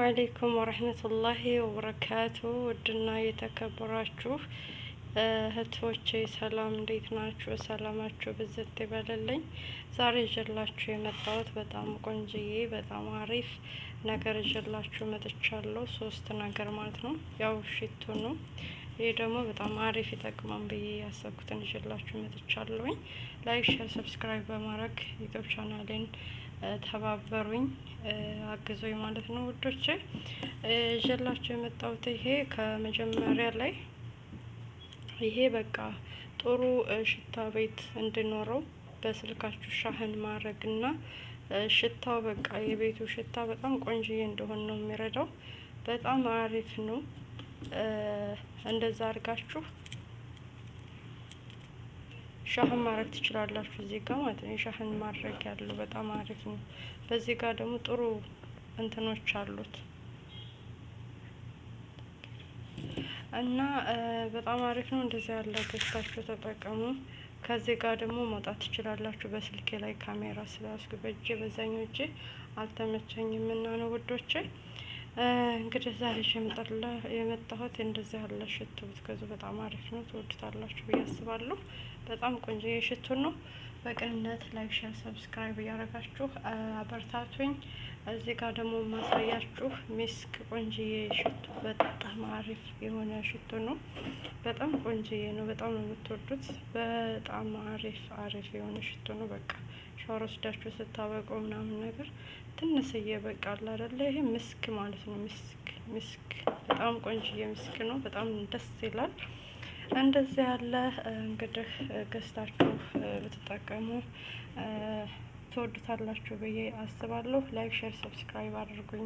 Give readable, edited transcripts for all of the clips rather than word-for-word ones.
عليكم ورحمة الله وبركاته። ውድና የተከበራችሁ እህቶቼ ሰላም፣ እንዴት ናችሁ? ሰላማችሁ ብዝት ይበልልኝ። ዛሬ ይዤላችሁ የመጣሁት በጣም ቆንጅዬ በጣም አሪፍ ነገር ይዤላችሁ መጥቻለሁ። ሶስት ነገር ማለት ነው። ያው ሽቶ ነው። ይሄ ደግሞ በጣም አሪፍ ይጠቅማል ብዬ ያሰብኩትን ይዤላችሁ መጥቻለሁኝ። Like፣ share፣ subscribe በማድረግ YouTube ቻናሌን ተባበሩኝ፣ አግዙኝ ማለት ነው ውዶቼ። ይዤላችሁ የመጣሁት ይሄ ከመጀመሪያ ላይ ይሄ በቃ ጥሩ ሽታ ቤት እንዲኖረው በስልካችሁ شاحن ማድረግና ሽታው በቃ የቤቱ ሽታ በጣም ቆንጅዬ እንደሆነ ነው የሚረዳው። በጣም አሪፍ ነው። እንደዛ አድርጋችሁ شاحن ማድረግ ትችላላችሁ እዚህ ጋር ማለት ነው። የ شاحن ማድረግ ያለው በጣም አሪፍ ነው። በዚህ ጋር ደግሞ ጥሩ እንትኖች አሉት እና በጣም አሪፍ ነው። እንደዚህ ያለ ገዝታችሁ ተጠቀሙ። ከዚህ ጋር ደግሞ መውጣት ትችላላችሁ። በስልኬ ላይ ካሜራ ስለያዝኩ በእጄ በዛኛው እጄ አልተመቸኝም እና ነው ውዶቼ። እንግዲህ ዛሬ የመጣሁት እንደዚህ ያለ ሽቶ ብትገዙ በጣም አሪፍ ነው፣ ትወዱታላችሁ ብዬ አስባለሁ። በጣም ቆንጆ የሽቶ ነው። በቅንነት like፣ share፣ subscribe እያደረጋችሁ አበርታቱኝ። እዚህ ጋር ደግሞ ማሳያችሁ مسك ቆንጅዬ ሽቶ በጣም አሪፍ የሆነ ሽቶ ነው። በጣም ቆንጅዬ ነው። በጣም ነው የምትወዱት። በጣም አሪፍ አሪፍ የሆነ ሽቶ ነው። በቃ ሻወር ወስዳችሁ ስታበቁ ምናምን ነገር ትንስዬ በቃ አለ አይደለ? ይሄ مسك ማለት ነው። مسك مسك በጣም ቆንጅዬ مسك ነው። በጣም ደስ ይላል። እንደዚህ ያለ እንግዲህ ገዝታችሁ ብትጠቀሙ ትወዱታላችሁ ብዬ አስባለሁ። Like፣ share፣ subscribe አድርጉኝ።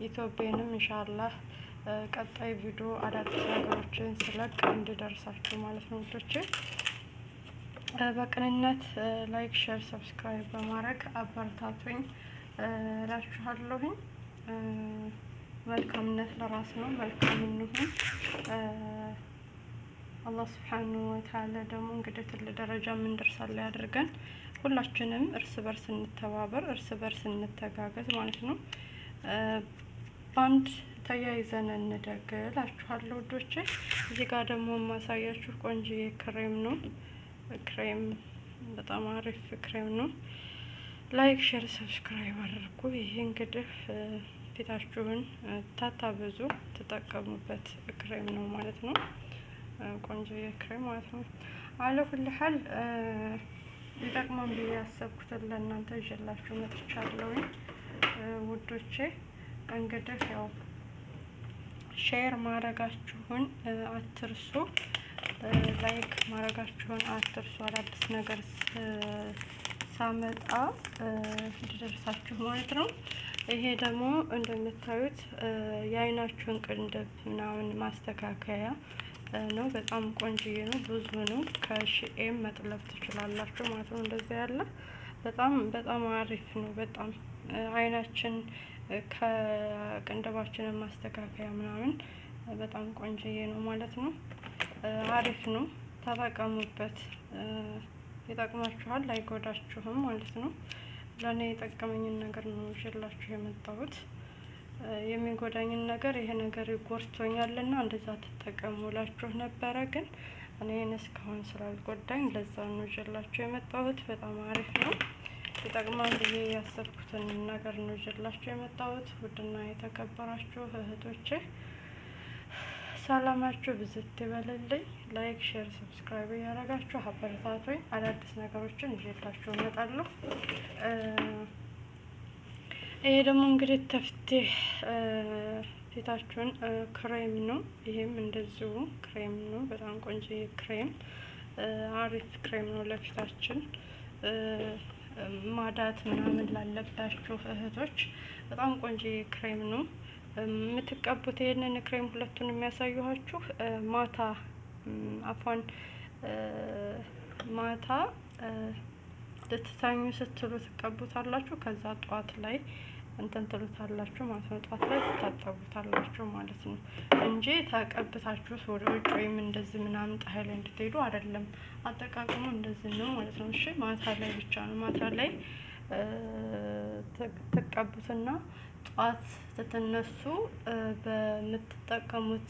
ኢትዮጵያንም إن شاء الله ቀጣይ ቪዲዮ አዳዲስ ነገሮችን ስለቅ እንዲደርሳችሁ ማለት ነው ውዶቼ። በቅንነት like፣ share፣ subscribe በማድረግ አበረታቱኝ እላችኋለሁኝ። መልካምነት ለራስ ነው። መልካም እንሁን። አላህ سبحانه وتعالى ደግሞ እንግዲህ ትልቅ ደረጃ የምንደርሳለ ያድርገን። ሁላችንም እርስ በርስ እንተባበር፣ እርስ በርስ እንተጋገዝ ማለት ነው። በአንድ ተያይዘን እንደግ እላችኋለሁ ውዶቼ። እዚህ ጋር ደግሞ የማሳያችሁ ቆንጆ ክሬም ነው። ክሬም በጣም አሪፍ ክሬም ነው። Like፣ share፣ subscribe አድርጉ። ይሄ እንግዲህ ፊታችሁን ታታበዙ ተጠቀሙበት ክሬም ነው ማለት ነው። ቆንጆ የክሬም ማለት ነው። على كل حال ይጠቅማል ብዬ ያሰብኩትን ለእናንተ ይዤላችሁ መጥቻለሁኝ ውዶቼ። እንግዲህ ያው share ማድረጋችሁን አትርሱ፣ like ማድረጋችሁን አትርሱ። አዳዲስ ነገር ሳመጣ እንዲደርሳችሁ ማለት ነው። ይሄ ደግሞ እንደምታዩት የአይናችሁን ቅንድብ ምናምን ማስተካከያ ነው። በጣም ቆንጅዬ ነው። ብዙ ነው። ከ SHEIN መጥለብ ትችላላችሁ ማለት ነው። እንደዚህ ያለ በጣም በጣም አሪፍ ነው። በጣም አይናችን ከቅንድባችንን ማስተካከያ ምናምን በጣም ቆንጅዬ ነው ማለት ነው። አሪፍ ነው። ተጠቀሙበት። ይጠቅማችኋል፣ አይጎዳችሁም ማለት ነው። ለእኔ የጠቀመኝን ነገር ነው ይዤላችሁ የመጣሁት። የሚጎዳኝን ነገር ይሄ ነገር ይጎርቶኛልና እንደዛ ትጠቀሙላችሁ ነበረ፣ ግን እኔን እስካሁን ስላልጎዳኝ ለዛ ነው ይዤላችሁ የመጣሁት። በጣም አሪፍ ነው፣ ይጠቅማል ብዬ ያሰብኩትን ነገር ነው ይዤላችሁ የመጣሁት። ውድና የተከበራችሁ እህቶቼ ሰላማችሁ ብዝት ይበልልኝ። Like፣ share፣ subscribe እያደረጋችሁ አበረታቱኝ። አዳዲስ ነገሮችን ይዤላችሁ እመጣለሁ። ይሄ ደግሞ እንግዲህ تفتيح ፊታችሁን ክሬም ነው። ይሄም እንደዚሁ ክሬም ነው። በጣም ቆንጆ ክሬም፣ አሪፍ ክሬም ነው ለፊታችን። ማዳት ምናምን ላለባችሁ እህቶች በጣም ቆንጆ ክሬም ነው የምትቀቡት። ይሄንን ክሬም ሁለቱን የሚያሳዩኋችሁ ማታ አፏን ማታ ልትተኙ ስትሉ ትቀቡታላችሁ። ከዛ ጧት ላይ እንትን ትሉታላችሁ ማለት ነው። ጧት ላይ ትታጠቡታላችሁ ማለት ነው እንጂ ተቀብታችሁ ወደ ውጭ ወይም እንደዚህ ምናምን ፀሐይ ላይ እንድትሄዱ አይደለም። አጠቃቀሙ እንደዚህ ነው ማለት ነው። እሺ ማታ ላይ ብቻ ነው። ማታ ላይ ትቀቡትና ጠዋት ስትነሱ በምትጠቀሙት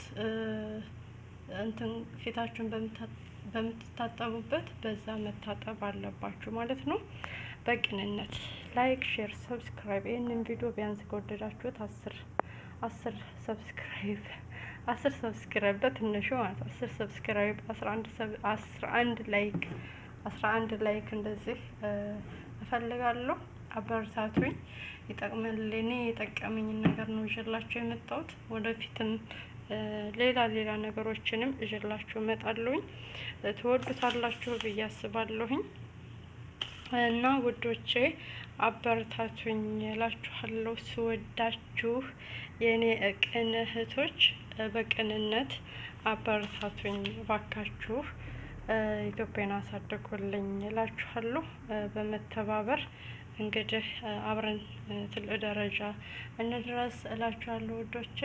እንትን ፊታችሁን በምትታጠቡበት በዛ መታጠብ አለባችሁ ማለት ነው። በቅንነት like፣ share፣ subscribe። ይህንን ቪዲዮ ቢያንስ ከወደዳችሁት 10 10 subscribe፣ 10 subscribe በትንሹ ማለት 10 subscribe፣ 11 like፣ 11 like እንደዚህ እፈልጋለሁ። አበረታቱኝ። ይጠቅማል። እኔ የጠቀመኝን ነገር ነው ይዤላችሁ የመጣሁት። ወደፊትም ሌላ ሌላ ነገሮችንም ይዤላችሁ እመጣለሁኝ። ትወዱታላችሁ ብዬ አስባለሁኝ። እና ውዶቼ አበረታቱኝ እላችኋለሁ። ስወዳችሁ የእኔ ቅን እህቶች በቅንነት አበረታቱኝ ባካችሁ። ኢትዮጵያን አሳድጉልኝ እላችኋለሁ። በመተባበር እንግዲህ አብረን ትልቅ ደረጃ እንድረስ እላችኋለሁ ውዶቼ።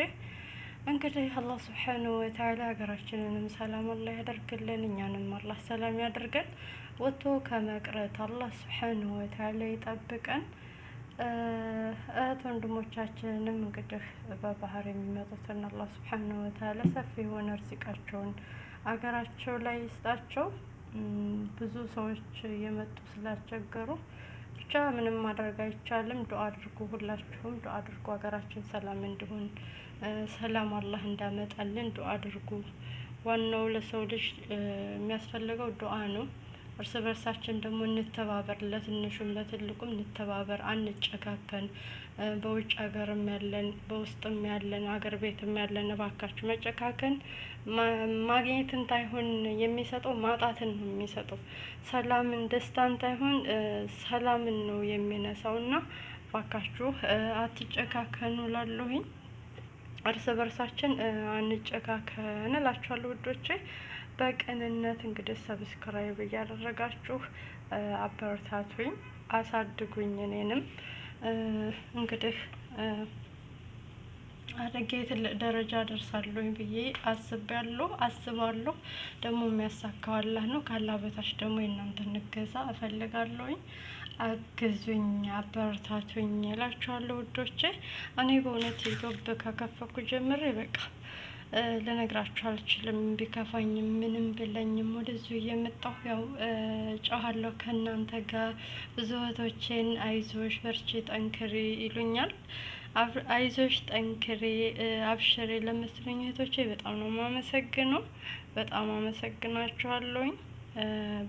እንግዲህ አላህ سبحانه وتعالى ሀገራችንንም ሰላም አላህ ያደርግልን፣ እኛንም አላህ ሰላም ያደርገን። ወጥቶ ከመቅረት አላህ سبحانه وتعالى ይጠብቀን። እህት ወንድሞቻችንንም እንግዲህ በባህር የሚመጡትን አላህ سبحانه وتعالى ሰፊ የሆነ ርዚቃቸውን አገራቸው ላይ ይስጣቸው። ብዙ ሰዎች እየመጡ ስላስቸገሩ ብቻ ምንም ማድረግ አይቻልም። ዱአ አድርጉ፣ ሁላችሁም ዱአ አድርጉ። ሀገራችን ሰላም እንዲሆን፣ ሰላም አላህ እንዳመጣልን ዱአ አድርጉ። ዋናው ለሰው ልጅ የሚያስፈልገው ዱአ ነው። እርስ በርሳችን ደግሞ እንተባበር፣ ለትንሹም ለትልቁም እንተባበር፣ አንጨካከን። በውጭ ሀገርም ያለን፣ በውስጥም ያለን፣ ሀገር ቤትም ያለን እባካችሁ መጨካከን ማግኘትን ታይሆን የሚሰጠው ማጣትን ነው የሚሰጠው። ሰላምን ደስታን ታይሆን ሰላምን ነው የሚነሳው እና እባካችሁ አትጨካከኑ ላለሁኝ፣ እርስ በርሳችን አንጨካከን እላችኋለሁ ውዶቼ። በቅንነት እንግዲህ subscribe እያደረጋችሁ አበረታቱኝ፣ አሳድጉኝ። እኔንም እንግዲህ አድጌ ትልቅ ደረጃ ደርሳለሁኝ ብዬ አስቤያለሁ፣ አስባለሁ። ደግሞ የሚያሳካው አላህ ነው። ካላህ በታች ደግሞ የእናንተን እገዛ እፈልጋለሁኝ። አግዙኝ፣ አበረታቱኝ እላችኋለሁ ውዶቼ። እኔ በእውነት YouTube ከከፈኩ ጀምሬ በቃ ልነግራችሁ አልችልም። ቢከፋኝም ምንም ብለኝም ወደዚሁ እየመጣሁ ያው ጨዋለሁ ከእናንተ ጋር። ብዙ እህቶቼን አይዞሽ፣ በርቺ፣ ጠንክሪ ይሉኛል። አይዞሽ፣ ጠንክሪ፣ አብሽሪ ለምትሉኝ እህቶቼ በጣም ነው የማመሰግነው። በጣም አመሰግናችኋለሁኝ።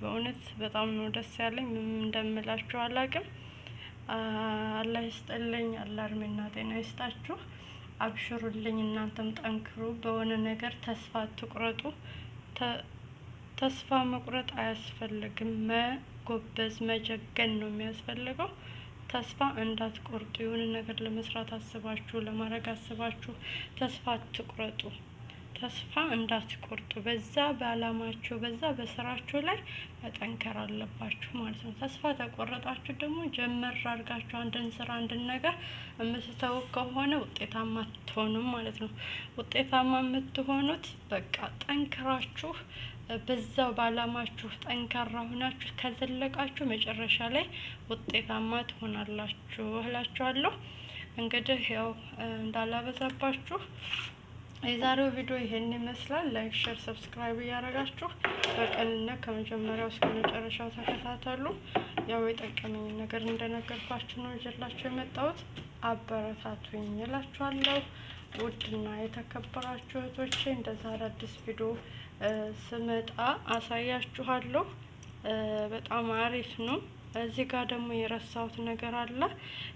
በእውነት በጣም ነው ደስ ያለኝ። ምን እንደምላችሁ አላቅም። አላህ ይስጥልኝ። አላህ እድሜና ጤና ይስጣችሁ። አብሽሩልኝ። እናንተም ጠንክሩ። በሆነ ነገር ተስፋ አትቁረጡ። ተስፋ መቁረጥ አያስፈልግም። መጎበዝ መጀገን ነው የሚያስፈልገው። ተስፋ እንዳትቆርጡ። የሆነ ነገር ለመስራት አስባችሁ፣ ለማድረግ አስባችሁ ተስፋ አትቁረጡ። ተስፋ እንዳትቆርጡ። በዛ በአላማችሁ፣ በዛ በስራችሁ ላይ መጠንከር አለባችሁ ማለት ነው። ተስፋ ተቆረጣችሁ ደግሞ ጀመር አድርጋችሁ አንድን ስራ፣ አንድን ነገር የምትተው ከሆነ ውጤታማ አትሆኑም ማለት ነው። ውጤታማ የምትሆኑት በቃ ጠንክራችሁ በዛው በአላማችሁ ጠንካራ ሆናችሁ ከዘለቃችሁ መጨረሻ ላይ ውጤታማ ትሆናላችሁ እላችኋለሁ። እንግዲህ ያው እንዳላበዛባችሁ የዛሬው ቪዲዮ ይሄን ይመስላል። Like፣ share፣ subscribe እያደረጋችሁ በቅንነት ከመጀመሪያው እስከ መጨረሻው ተከታተሉ። ያው የጠቀመኝ ነገር እንደነገርኳችሁ ነው ይዤላችሁ የመጣሁት። አበረታቱኝ እላችኋለሁ። ውድና የተከበራችሁ እህቶቼ እንደዛ አዳዲስ ቪዲዮ ስመጣ አሳያችኋለሁ። በጣም አሪፍ ነው። እዚህ ጋር ደግሞ የረሳሁት ነገር አለ።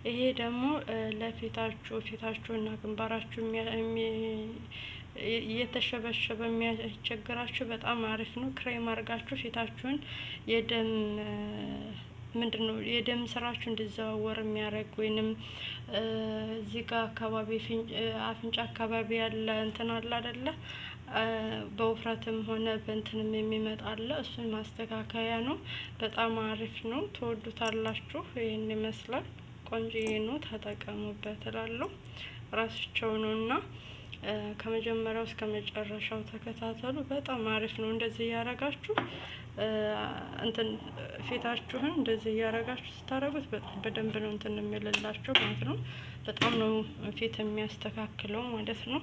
ይሄ ደግሞ ለፊታችሁ፣ ፊታችሁና ግንባራችሁ እየተሸበሸበ የሚያስቸግራችሁ በጣም አሪፍ ነው። ክሬም አድርጋችሁ ፊታችሁን የደም ምንድን ነው የደም ስራችሁ እንዲዘዋወር የሚያደርግ ወይንም እዚህ ጋር አካባቢ አፍንጫ አካባቢ ያለ እንትን አለ አይደለ? በውፍረትም ሆነ በእንትንም የሚመጣ አለ። እሱን ማስተካከያ ነው። በጣም አሪፍ ነው። ትወዱታላችሁ። ይህን ይመስላል። ቆንጆዬ ነው። ተጠቀሙበት እላለሁ። ራሳቸው ነው እና ከመጀመሪያው እስከ መጨረሻው ተከታተሉ። በጣም አሪፍ ነው። እንደዚህ እያረጋችሁ እንትን ፊታችሁን እንደዚህ እያረጋችሁ ስታረጉት በደንብ ነው እንትን የሚልላችሁ ማለት ነው። በጣም ነው ፊት የሚያስተካክለው ማለት ነው።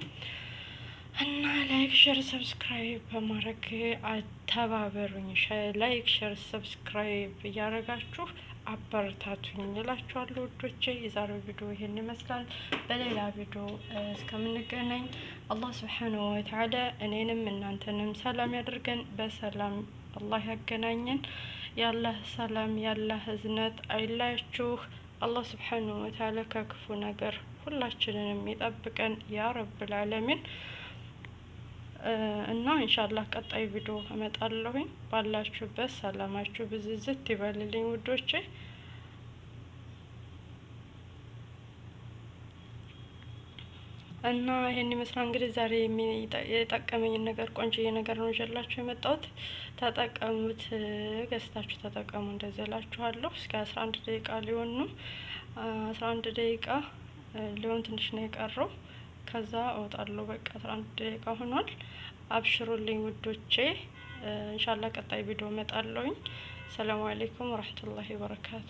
እና like፣ share፣ subscribe በማድረግ አተባበሩኝ። Like፣ share፣ subscribe እያደረጋችሁ አበረታቱኝ እላችኋለሁ ውዶቼ። የዛሬው ቪዲዮ ይሄን ይመስላል። በሌላ ቪዲዮ እስከምንገናኝ አላህ سبحانه وتعالى እኔንም እናንተንም ሰላም ያደርገን፣ በሰላም አላህ ያገናኘን። ያላህ ሰላም ያላህ እዝነት አይለያችሁ። አላህ سبحانه وتعالى ከክፉ ነገር ሁላችንንም ይጠብቀን يا رب العالمين። እና ኢንሻአላህ ቀጣይ ቪዲዮ እመጣለሁኝ። ባላችሁበት ሰላማችሁ ብዝዝት ይበልልኝ ውዶቼ። እና ይሄን ይመስላል እንግዲህ ዛሬ የጠቀመኝን ነገር ቆንጆዬ ነገር ነው ይዤላችሁ የመጣሁት። ተጠቀሙት፣ ገዝታችሁ ተጠቀሙ። እንደዚህ እላችኋለሁ። እስከ 11 ደቂቃ ሊሆን ነው። 11 ደቂቃ ሊሆን ትንሽ ነው የቀረው። ከዛ እወጣለሁ። በቃ 11 ደቂቃ ሆኗል። አብሽሩልኝ ውዶቼ። ኢንሻአላህ ቀጣይ ቪዲዮ እመጣለሁኝ። ሰላም አለይኩም ወራህመቱላሂ ወበረካቱ።